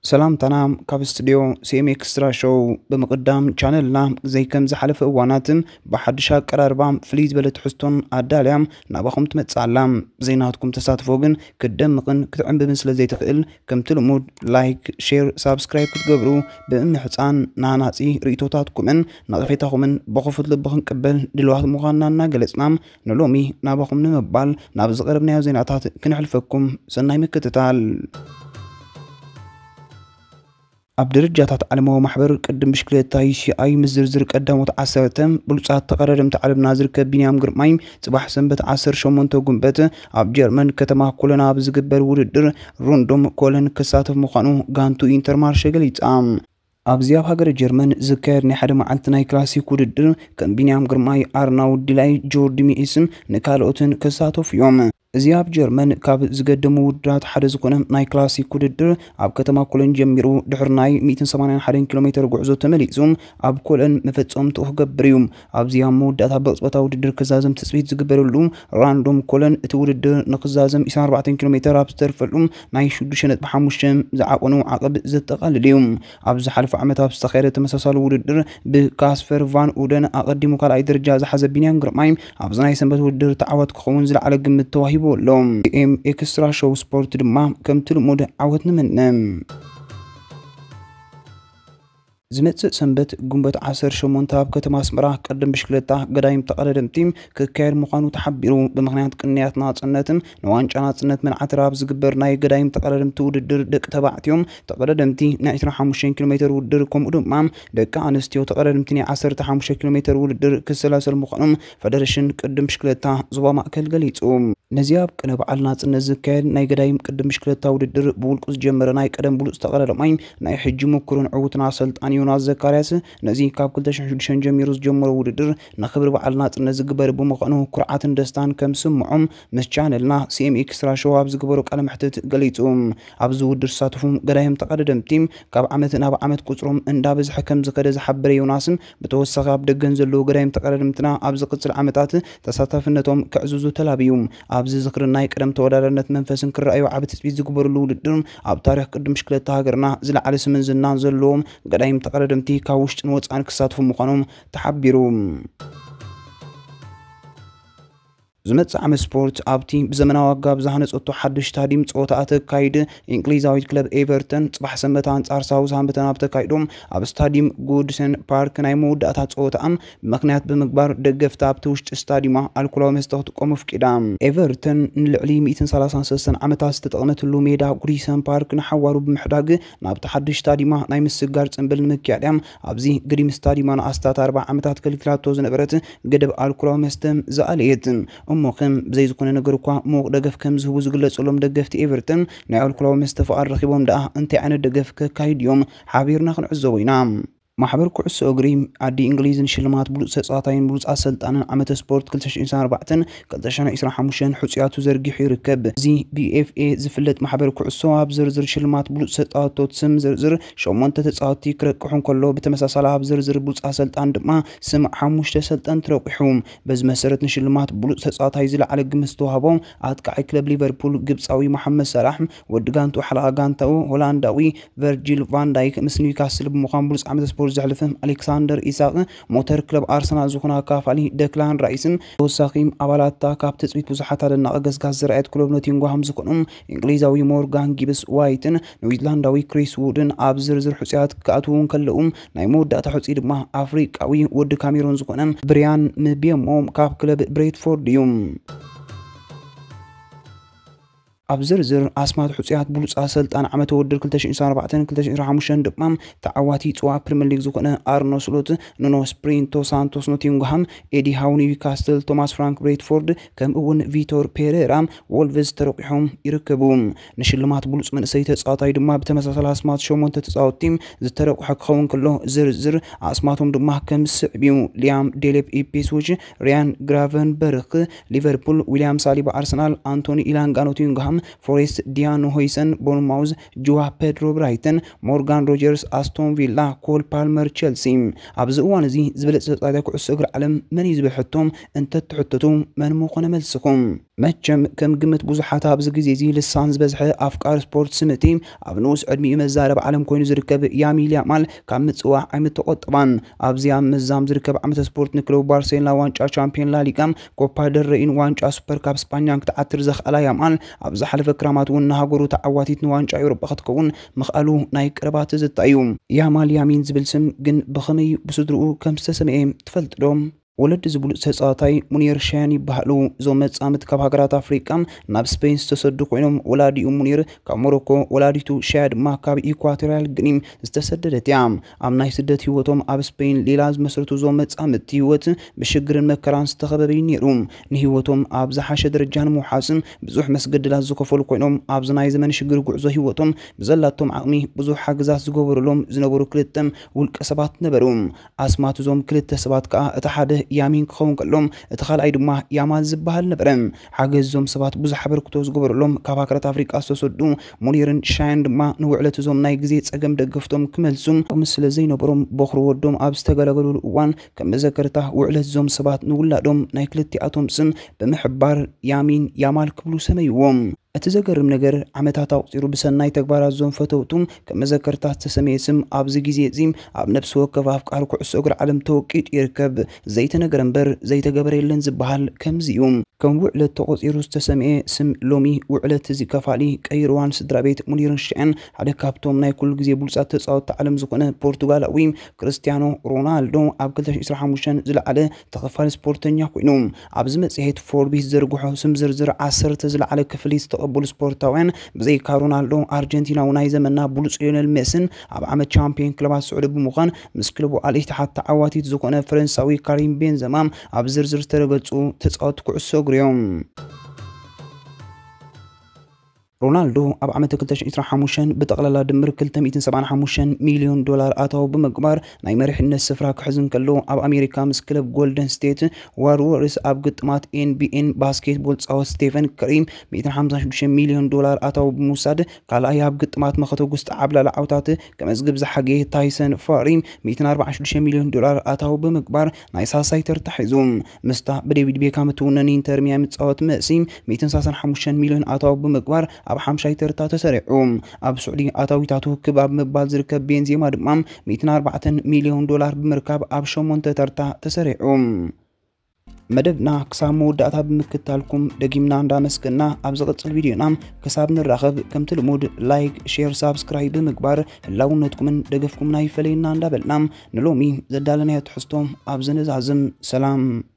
ሰላምታና ካብ ስቱድዮ ሲኤም ኤክስትራ ሾው። ብምቕዳም ቻነልና ብዘይ ከም ዝሓለፈ እዋናት ብሓድሽ ኣቀራርባ ፍልይ ዝበለ ትሕዝቶን ኣዳልያ ናባኹም ትመጽእ ኣላ። ብዘይ ናትኩም ተሳትፎ ግን ክትደምቕን ክትዕምብብን ስለ ዘይትኽእል፣ ከምቲ ልሙድ ላይክ፣ ሼር፣ ሳብስክራይብ ክትገብሩ ብምምሕጻን፣ ናናጺ ርእይቶታትኩምን ነቐፌታኹምን ብኽፉት ልቢ ክንቅበል ድልዋት ምዃንና እናገለጽና፣ ንሎሚ ናባኹም ንምባል ናብ ዝቐረብናዮ ዜናታት ክነሕልፈኩም። ሰናይ ምክትታል። ኣብ ደረጃታት ዓለማዊ ማሕበር ቅድም ብሽክለታ ዩ ሲ ኣይ ምስ ዝርዝር ቀዳሞት ዓሰርተ ብሉጻት ተቐዳደምቲ ዓለምና ዝርከብ ቢንያም ግርማይ፣ ጽባሕ ሰንበት ዓሰርተ ሸሞንተ ጉንበት ኣብ ጀርመን ከተማ ኮሎን ኣብ ዝግበር ውድድር ሮንዶም ኮሎን ክሳተፍ ምዃኑ ጋንቱ ኢንተርማርሸ ገሊጻ። ኣብዚ ኣብ ሃገረ ጀርመን ዝካየድ ናይ ሓደ መዓልቲ ናይ ክላሲክ ውድድር ከም ቢንያም ግርማይ፣ ኣርናውድ ዲላይ፣ ጆርዲ ሚኢስን ንካልኦትን ክሳተፉ እዮም። እዚ ኣብ ጀርመን ካብ ዝገደሙ ውድድራት ሓደ ዝኾነ ናይ ክላሲክ ውድድር ኣብ ከተማ ኮሎን ጀሚሩ ድሕሪ ናይ ሚእትን ሰማንያን ሓደን ኪሎ ሜተር ጉዕዞ ተመሊሱ ኣብ ኮሎን መፈጸምትኡ ክገብር እዩ። ኣብዚ ኣብ መወዳእታ ብቕጽበታዊ ውድድር ክዛዘም ትጽቢት ዝግበረሉ ራንዶም ኮሎን እቲ ውድድር ንክዛዘም ዕስራን ኣርባዕተን ኪሎ ሜተር ኣብ ዝተርፈሉ ናይ ሽዱሽተ ነጥቢ ሓሙሽተ ዝዓቐኑ ዓቐብ ዘጠቓልል እዩ። ኣብ ዝሓለፈ ዓመት ኣብ ዝተኻየደ ተመሳሳሊ ውድድር ብካስፐር ቫን ኡደን ኣቐዲሙ ካልኣይ ደረጃ ዝሓዘ ቢንያም ግርማይ ኣብዚ ናይ ሰንበት ውድድር ተዓዋቲ ክኸውን ዝለዓለ ግምት ተዋሂቡ ኣሎ። ኤም ኤክስትራ ሾው ስፖርት ድማ ከምቲ ልሙድ ዓወት ንምነ። ዝመጽእ ሰንበት ጉንበት ዓሰርተ ሸሞንተ ኣብ ከተማ ኣስመራ ቅድም ብሽክለታ ገዳይም ተቐዳደምቲ ክካየድ ምዃኑ ተሓቢሩ። ብምኽንያት ቅንያት ናጽነትን ንዋንጫ ናጽነት መርዓትራ ኣብ ዝግበር ናይ ገዳይም ተቐዳደምቲ ውድድር ደቂ ተባዕትዮ ተቐዳደምቲ ናይ ዕስራን ሓሙሽተን ኪሎ ሜተር ውድድር፣ ከምኡ ድማ ደቂ ኣንስትዮ ተቐዳደምቲ ናይ ዓሰርተ ሓሙሽተ ኪሎ ሜተር ውድድር ክሰላሰል ምዃኖም ፈደረሽን ቅድም ብሽክለታ ዞባ ማእከል ገሊጹ። ነዚ ኣብ ቅነ በዓል ናጽነት ዝካየድ ናይ ገዳይም ቅድም ብሽክለታ ውድድር ብውልቁ ዝጀመረ ናይ ቀደም ብሉጽ ተቐዳዳማይ ናይ ሕጂ ምኩርን ዕዉትን ኣሰልጣኒ ዮናስ ዘካርያስ፣ ነዚ ካብ ክልተ ሽሕን ሽዱሽተን ጀሚሩ ዝጀመሮ ውድድር ንክብሪ በዓል ናጽነት ዝግበር ብምዃኑ ኩርዓትን ደስታን ከም ዝስምዖም ምስ ቻነልና ሲኤም ኤክስትራ ሾው ኣብ ዝገበሮ ቃለ መሕትት ገሊጹ። ኣብዚ ውድድር ዝሳተፉ ገዳይም ተቐዳደምቲ ካብ ዓመት ናብ ዓመት ቁጽሮም እንዳበዝሐ ከም ዝኸደ ዝሓበረ ዮናስ፣ ብተወሳኺ ኣብ ደገን ዘለዉ ገዳይም ተቐዳደምትና ኣብ ዝቕጽል ዓመታት ተሳታፍነቶም ከዕዝዙ ተላብዩ። ኣብዚ ዝኽርን ናይ ቀደም ተወዳዳርነት መንፈስን ክረኣዩ ዓቢ ትጽቢት ዝግበረሉ ውድድር፣ ኣብ ታሪኽ ቅድም ብሽክለታ ሃገርና ዝለዓለ ስምን ዝናን ዘለዎም ገዳይም ተቐዳደምቲ ካብ ውሽጥን ወጻእን ክሳተፉ ምዃኖም ተሓቢሩ። ዝመጽእ ዓመት ስፖርት ኣብቲ ብዘመናዊ ኣገባብ ዝሃነጸቶ ሓድሽ ስታዲየም ጸወታ ኣተካይድ። እንግሊዛዊት ክለብ ኤቨርተን ጽባሕ ሰንበት ኣንጻር ሳውዝሃምፕተን ኣብ ተካይዶ ኣብ ስታዲየም ጉድሰን ፓርክ ናይ መወዳእታ ጸወታኣ ምኽንያት ብምግባር ደገፍቲ ኣብቲ ውሽጢ ስታዲየማ ኣልኮላዊ መስተ ክጥቀሙ ኣፍቂዳ። ኤቨርተን ንልዕሊ ሚእትን ሰላሳን ሰለስተን ዓመታት ዝተጠቕመትሉ ሜዳ ጉዲሰን ፓርክ ንሓዋሩ ብምሕዳግ ናብቲ ሓድሽ ስታዲየማ ናይ ምስግጋር ጽንብል ንምክያድ እያ ኣብዚ ግዲም ስታዲየማ ንኣስታት ኣርብዓ ዓመታት ከልኪላቶ ዝነበረት ገደብ ኣልኮላዊ መስተ ዝኣለየት። እሞ ከም ብዘይ ዝኾነ ነገር እኳ ምዉቕ ደገፍ ከም ዝህቡ ዝግለጸሎም ደገፍቲ ኤቨርተን፣ ናይ ኣልኮላዊ መስተ ፍቓድ ረኺቦም ደኣ እንታይ ዓይነት ደገፍ ከካይዱ እዮም? ሓቢርና ክንዕዘቦ ኢና። ማሕበር ኩዕሶ እግሪ ዓዲ እንግሊዝ ንሽልማት ብሉጽ ተጻዋታይን ብሉጽ ኣሰልጣንን ዓመተ ስፖርት ክልተ ሽሕን ዕስራን ኣርባዕተን ክልተ ሽሕን ዕስራን ሓሙሽተን ሕጹያቱ ዘርጊሑ ይርከብ። እዚ ብኤፍኤ ዝፍለጥ ማሕበር ኩዕሶ ኣብ ዝርዝር ሽልማት ብሉጽ ተጻወቶት ስም ዝርዝር ሸሞንተ ተጻወትቲ ክረቅሑ እንከሎ፣ ብተመሳሳሊ ኣብ ዝርዝር ብሉጽ ኣሰልጣን ድማ ስም ሓሙሽተ ኣሰልጠንቲ ረቂሑ። በዚ መሰረት ንሽልማት ብሉጽ ተጻዋታይ ዝለዓለ ግምት ዝተዋህቦ ኣጥቃዓይ ክለብ ሊቨርፑል ግብጻዊ መሓመድ ሰላሕ፣ ወዲ ጋንትኡ ሓለቓ ጋንታኡ ሆላንዳዊ ቨርጂል ቫን ዳይክ ምስ ኒውካስል ብምዃን ብሉጽ ዓመተ ስፖርት ዘሕለፈ ኣሌክሳንደር ኢሳቕ፣ ሞተር ክለብ ኣርሰናል ዝኾነ ኣካፋሊ ደክላን ራይስን ተወሳኺ ኣባላታ ካብ ትጽቢት ብዙሓት ኣደናቒ ገስጋስ ዝረኣየት ክለብ ኖቲንግሃም ዝኾኑ እንግሊዛዊ ሞርጋን ጊብስ ዋይትን ኒውዚላንዳዊ ክሪስ ውድን ኣብ ዝርዝር ሕጹያት ክኣትዉ እንከለዉ፣ ናይ መወዳእታ ሕጹይ ድማ ኣፍሪቃዊ ወዲ ካሜሮን ዝኾነ ብሪያን ምቤሞ ካብ ክለብ ብሬትፎርድ እዩ። ኣብ ዝርዝር ኣስማት ሕጹያት ብሉጽ ኣሰልጣን ዓመተ ውድድር ክልተ ሽሕን ዕስራን ኣርባዕተን ክልተ ሽሕን ዕስራን ሓሙሽተን ድማ ተዓዋቲ ጽዋ ፕሪምየር ሊግ ዝኾነ ኣርነ ስሎት፣ ኑኖ ስፕሪንቶ ሳንቶስ ኖቲንግሃም፣ ኤዲ ሃው ኒውካስትል፣ ቶማስ ፍራንክ ብሬትፎርድ፣ ከምኡ እውን ቪቶር ፔሬራ ዎልቭስ ተረቂሖም ይርከቡ። ንሽልማት ብሉጽ መንእሰይ ተጻዋታይ ድማ ብተመሳሳሊ ኣስማት ሸሞንተ ተጻወትቲ ዝተረቑሐ ክኸውን ከሎ፣ ዝርዝር ኣስማቶም ድማ ከም ዝስዕብ እዩ። ሊያም ዴሌፕ ኢፕስዊች፣ ሪያን ግራቨንበርክ ሊቨርፑል፣ ዊልያም ሳሊባ ኣርሰናል፣ ኣንቶኒ ኢላንጋ ኖቲንግሃም ፎሬስት፣ ዲያኑ ሆይሰን ቦርንማውዝ፣ ጁዋ ፔድሮ ብራይተን፣ ሞርጋን ሮጀርስ ኣስቶን ቪላ፣ ኮል ፓልመር ቸልሲ። ኣብዚ እዋን እዚ ዝበለጸ ተጻዋታይ ኩዕሶ እግሪ ዓለም መን እዩ ዝብል ሕቶ እንተትሕተቱ መን ምኾነ መልስኹም? መቸም ከም ግምት ብዙሓት ኣብዚ ግዜ እዚ ልሳን ዝበዝሐ ኣፍቃሪ ስፖርት ስምእቲ ኣብ ንኡስ ዕድሚኡ መዛረብ ዓለም ኮይኑ ዝርከብ ያሚል ያማል ካብ ምጽዋዕ ኣይምተቆጠባን። ኣብዚኣ ምዛም ዝርከብ ዓመተ ስፖርት ንክለቡ ባርሴሎና ዋንጫ ቻምፒዮን ላሊጋ፣ ኮፓ ደል ሬይን ዋንጫ ሱፐር ካፕ ስፓኛን ክትዓትር ዘኽኣላ ያማል ኣብ ዝሓለፈ ክራማት እውን ንሃገሩ ተዓዋቲት ንዋንጫ ኤውሮጳ ክትከውን ምኽኣሉ ናይ ቀረባ ትዝታ እዩ። ያማል ያሚን ዝብል ስም ግን ብኸመይ ብስድርኡ ከም ዝተሰምኤ ትፈልጥዶ? ወለዲ ዝብሉጽ ተጻዋታይ ሙኒር ሻያን ይበሃሉ። እዞም መጻምት ካብ ሃገራት ኣፍሪቃ ናብ ስፔን ዝተሰዱ ኮይኖም፣ ወላዲኡ ሙኒር ካብ ሞሮኮ፣ ወላዲቱ ሻያ ድማ ካብ ኢኳቶሪያል ግኒ ዝተሰደደት እያ። ኣብ ናይ ስደት ህይወቶም ኣብ ስፔን ሌላ ዝመስረቱ እዞም መጻምድቲ ህይወት ብሽግርን መከራን ዝተኸበበ እዩ ነይሩ። ንህይወቶም ኣብ ዝሓሸ ደረጃ ንምውሓስ ብዙሕ መስገድላት ዝኸፈሉ ኮይኖም፣ ኣብዚ ናይ ዘመን ሽግር ጉዕዞ ህይወቶም ብዘላቶም ዓቕሚ ብዙሕ ሓግዛት ዝገበሩሎም ዝነበሩ ክልተ ውልቀ ሰባት ነበሩ። ኣስማት እዞም ክልተ ሰባት ከኣ እቲ ሓደ ያሚን ክኸውን ከሎ፣ እቲ ካልኣይ ድማ ያማል ዝበሃል ነበረ። ሓገዝ እዞም ሰባት ብዙሕ ኣበርክቶ ዝገበረሎም ካብ ሃገራት ኣፍሪቃ ዝተሰዱ ሙኒርን ሻያን ድማ ንውዕለት እዞም ናይ ግዜ ጸገም ደገፍቶም ክመልሱ ዓቕሚ ስለ ዘይነበሮም፣ በኹሪ ወዶም ኣብ ዝተገላገሉሉ እዋን ከም መዘከርታ ውዕለት እዞም ሰባት ንውላዶም ናይ ክልቲኣቶም ስም ብምሕባር ያሚን ያማል ክብሉ ሰመይዎም። እቲ ዘገርም ነገር፣ ዓመታት ኣቑጺሩ ብሰናይ ተግባራት እዞም ፈተውቱ ከም መዘከርታ ዝተሰመየ ስም ኣብዚ ግዜ እዚ ኣብ ነፍሲ ወከፍ ኣፍቃሪ ኩዕሶ እግሪ ዓለም ተወቂጡ ይርከብ። ዘይተነገረ እምበር ዘይተገበረ የለን ዝበሃል ከምዚ እዩ። ከም ውዕለት ተቖጺሩ ዝተሰምኤ ስም ሎሚ ውዕለት እዚ ከፋሊ ቀይርዋን ስድራ ቤት ሙኒርን ሻያን ሓደ ካብቶም ናይ ኩሉ ግዜ ብሉጻት ተጻወትቲ ዓለም ዝኾነ ፖርቱጋላዊ ክርስቲያኖ ሮናልዶ ኣብ ክልተ ሽሕን ዕስራን ሓሙሽተን ዝለዓለ ተኸፋሊ ስፖርተኛ ኮይኑ፣ ኣብዚ መጽሔት ፎርቢስ ዘርግሖ ስም ዝርዝር ዓሰርተ ዝለዓለ ክፍሊት ዝተቐበሉ ስፖርታውያን ብዘይካ ሮናልዶ፣ ኣርጀንቲናዊ ናይ ዘመንና ብሉጽ ሊዮነል ሜስን ኣብ ዓመት ቻምፒዮን ክለባት ስዑዲ ብምዃን ምስ ክለቡ ኣል ኢትሓድ ተዓዋቲት ዝኾነ ፈረንሳዊ ካሪም ቤንዘማ ኣብ ዝርዝር ዝተረገጹ ተጻወትቲ ኩዕሶ እግሪ እዮም። ሮናልዶ ኣብ ዓመት ክልተ ሽሕን ዕስራን ሓሙሽተን ብጠቕላላ ድምር ክልተ ሚእትን ሰብዓን ሓሙሽተን ሚልዮን ዶላር ኣታዊ ብምግባር ናይ መሪሕነት ስፍራ ክሕዝ እንከሎ፣ ኣብ ኣሜሪካ ምስ ክለብ ጎልደን ስቴት ዋርወርስ ኣብ ግጥማት ኤንቢኤን ባስኬትቦል ጻወት ስቴፈን ከሪ ሚእትን ሓምሳን ሽዱሽተን ሚልዮን ዶላር ኣታዊ ብምውሳድ ካልኣይ ኣብ ግጥማት መኸተ ጉስጢ ዓብላሊ ዓውታት ከመዝግብ ዝሓገየ ታይሰን ፋሪ ሚእትን ኣርባዓን ሽዱሽተን ሚልዮን ዶላር ኣታዊ ብምግባር ናይ ሳልሳይ ተርታ ሒዙ። ምስታ ብዴቪድ ቤካም እትውነን ኢንተር ሚያሚ ትጻወት መእሲ ሚእትን ሰላሳን ሓሙሽተን ሚልዮን ኣታዊ ብምግባር ኣብ ሓምሻይ ተርታ ተሰሪዑ። ኣብ ስዑዲ ኣታዊታቱ ክብ ኣብ ምባል ዝርከብ ቤንዜማ ድማ ሚእትን ኣርባዕተን ሚልዮን ዶላር ብምርካብ ኣብ ሸሞንተ ተርታ ተሰሪዑ። መደብና ክሳብ መወዳእታ ብምክታልኩም ደጊምና እንዳመስገና፣ ኣብ ዝቕጽል ቪድዮና ክሳብ ንራኸብ ከምቲ ልሙድ ላይክ፣ ሼር፣ ሳብስክራይብ ብምግባር ህላውነትኩምን ደገፍኩምን ኣይፈለየና እንዳበልና ንሎሚ ዘዳለናዮ ትሕዝቶ ኣብዚ ንዛዝም። ሰላም።